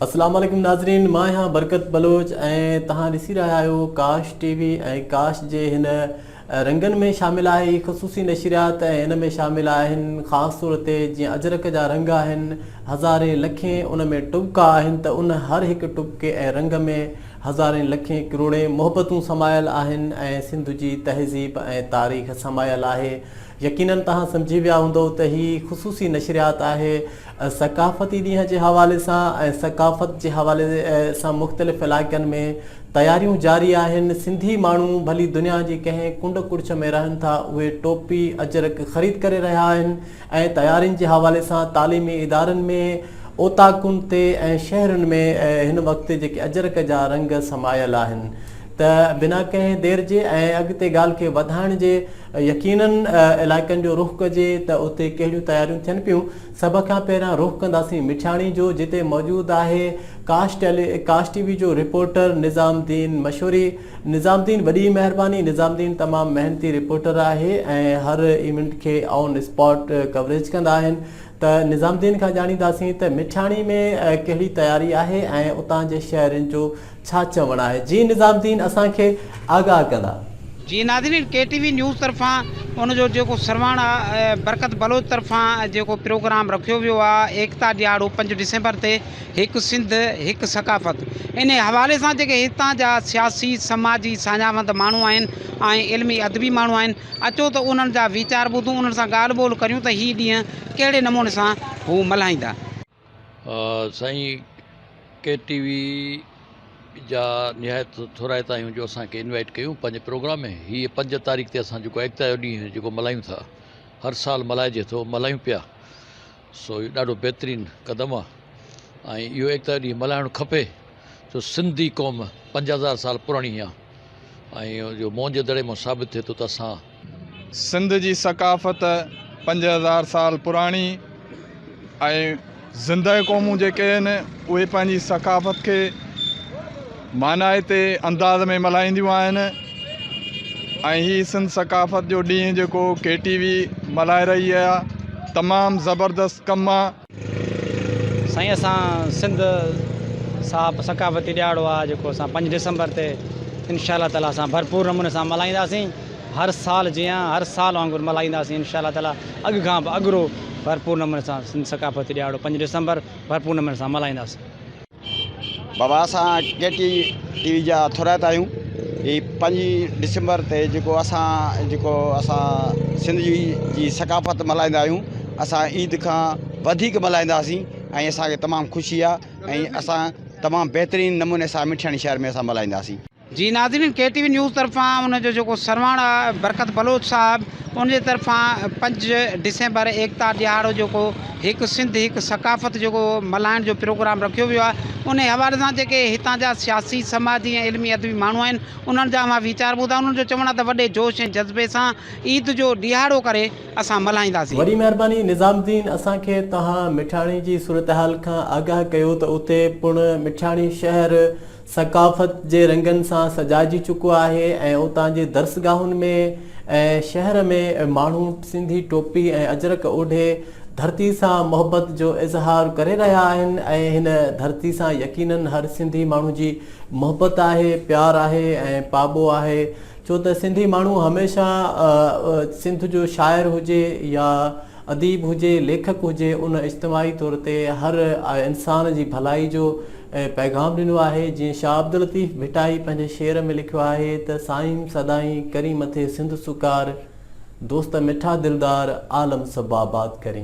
اسلام عليڪم ناظرين مان آهيان برڪت بلوچ ۽ توهان ڏسي رهيا آهيو ڪاش ٽي وي ۽ ڪاش جي هن رنگن ۾ شامل آهي هي خصوصي نشريات ۽ ان ۾ شامل آهن خاص طور تي جيئن اجرڪ جا رنگ آهن هزارين لکين ان ۾ ٽٻڪا آهن ته ان هر هڪ ٽٻڪي ۽ رنگ ۾ هزارين لکين ڪروڙين محبتون سمايل آهن ۽ سنڌ جي تهذيب ۽ تاريخ سمايل آهي. يقينن توهان سمجهي ويا هوندؤ ته هي خصوصي نشريات آهي ثقافتي ڏينهن جي حوالي سان ۽ ثقافت جي حوالي سان مختلف علائقن ۾ تياريون جاري آهن. سنڌي ماڻهو ڀلي دنيا جي ڪنهن ڪنڊ ڪڙڇ ۾ رهن ٿا اهي ٽوپي اجرڪ خريد ڪري رهيا آهن. ۽ تيارين جي حوالي سان تعليمي ادارن ۾ اوطاقن تي ۽ شهرن ۾ هن وقت جيڪي اجرڪ جا رنگ سمايل آهن ته بنا ڪنهن دير جي ۽ اڳتي ڳالهه کي وڌائڻ جي يقينن علائقن جو رخ ڪجي ته اتي ڪهڙيون تياريون ٿين پيون سڀ کان پهريان رخ ڪنداسين مٺياڻي جو جتي موجود آهي ڪاش ٽيلي ڪاش ٽي وي جو رپورٽر نظام الدين مشوري نظام الدين وڏي مهرباني نظام الدين تمام محنتي رپورٽر آهي ۽ هر ايونٽ کي آن اسپاٽ ڪوريج ڪندا آهن ته نظام الدين کان ڄاڻينداسين ته مٺياڻي ۾ ڪهڙي تياري آهي ۽ اتان جي شهرين جو ڇا چوڻ آهي جي نظام الدين اسان کي آگاهه ڪندا. جي ناظرين ڪي ٽي وي نيوز طرفان ان جو جيڪو سرواڻ آ برڪت بلوچ طرفان جيڪو پروگرام رکيو ويو آ ايڪتا ڏهاڙو پنج ڊسمبر تي هڪ سنڌ هڪ ثقافت انهي حوالي سان جيڪي هتان جا سياسي سماجي ساڃاهوند ماڻهو آهن ۽ علمي ادبي ماڻهو آهن اچو ته انهن جا ويچار ٻڌون انهن سان ڳالهه ٻولهه ڪريون ته هي ڏينهن ڪهڙي نموني سان هو ملهائيندا. سائين ڪي ٽي وي جا نهايت ٿورائتا آهيون جو اسان کي انوائٽ ڪيون پنهنجي پروگرام ۾ هي پنج تاريخ تي اسان جيڪو ايڪتا جو ڏينهن جيڪو ملهايون ٿا هر سال ملهائجي ٿو ملهايون پيا سو اهو ڏاڍو بهترين قدم آ ۽ اهو ايڪتا جو ڏينهن ملهائڻ کپي ڇو سنڌي قوم 5000 سال پراڻي آ ۽ جو موهن جي دڙي مان ثابت ٿئي ٿو ته اسان. سنڌ جي ثقافت 5000 سال پراڻي ۽ زنده قومون جيڪي آهن اهي پنهنجي ثقافت کي مانائتي انداز ۾ ملهائينديون آهن ۽ هي سنڌ ثقافت جو ڏينهن جيڪو ڪي ٽي وي ملهائي رهي آهي تمام زبردست ڪم آ. سائين اسان سنڌ صاحب ثقافتي ڏهاڙو آ جيڪو اسان پنج ڊسمبر تي انشاء الله تعالي اسان ڀرپور نموني سان ملهائينداسين هر سال جيان هر سال وانگر ملهائينداسين انشاء الله تعالي اڳ کان به اڳرو ڀرپور نموني سان سنڌ ثقافتي ڏهاڙو پنج ڊسمبر ڀرپور نموني سان ملهائينداسين. بابا اسان ڪي ٽي ٽي وي جا ٿورائتا آهيون هي پنجين ڊسمبر تي جيڪو اسان جيڪو اسان سنڌ جي جي ثقافت ملهائيندا آهيون اسان عيد کان وڌيڪ ملهائينداسين ۽ اسانکي تمام خوشي آهي ۽ اسان تمام بهترين نموني سان مٺياڻي شهر ۾ اسان ملهائينداسين. جي ناظرين ڪي ٽي وي نيوز طرفان ان جو جيڪو سرواڻ آ برڪت بلوچ صاحب ان جي طرفان پنج ڊسمبر ايڪتا ڏهاڙو جيڪو هڪ سنڌ هڪ ثقافت جيڪو ملهائڻ جو پروگرام رکيو ويو آ انهي حوالي سان جيڪي هتان جا سياسي سماجي ۽ علمي ادبي ماڻهو آهن انهن جا اوهان ويچار ٻڌا انهن جو چوڻ آ ته وڏي جوش ۽ جذبي سان عيد جو ڏهاڙو ڪري اسان ملهائينداسين. وڏي مهرباني نظام الدين اسان کي توهان مٺياڻي جي صورتحال کان آگاهه ڪيو ته اتي پڻ مٺياڻي شهر ثقافت جي رنگن سان سجائجي چڪو آهي ۽ اتان جي درسگاهن ۾ ۽ شهر ۾ ماڻهو سنڌي ٽوپي ۽ اجرڪ اوڍي ڌرتي سان محبت جو اظهار ڪري رهيا آهن ۽ هن ڌرتي سان يقينن هر سنڌي ماڻهو جي محبت آهي پيار آهي ۽ پاٻو آهي ڇو ته سنڌي ماڻهو هميشه سنڌ جو شاعر هجي يا اديب هجي ليکڪ هجي ان اجتماعي طور تي هر انسان جي ڀلائي جو پيغام ڏنو آهي، جيئن شاهه عبداللطيف ڀٽائي پنهنجي شعر ۾ لکيو آهي ته سائين سدائين ڪرين مٿي سنڌ سڪار، دوست مٺا دلدار، عالم سڀ آباد ڪرين.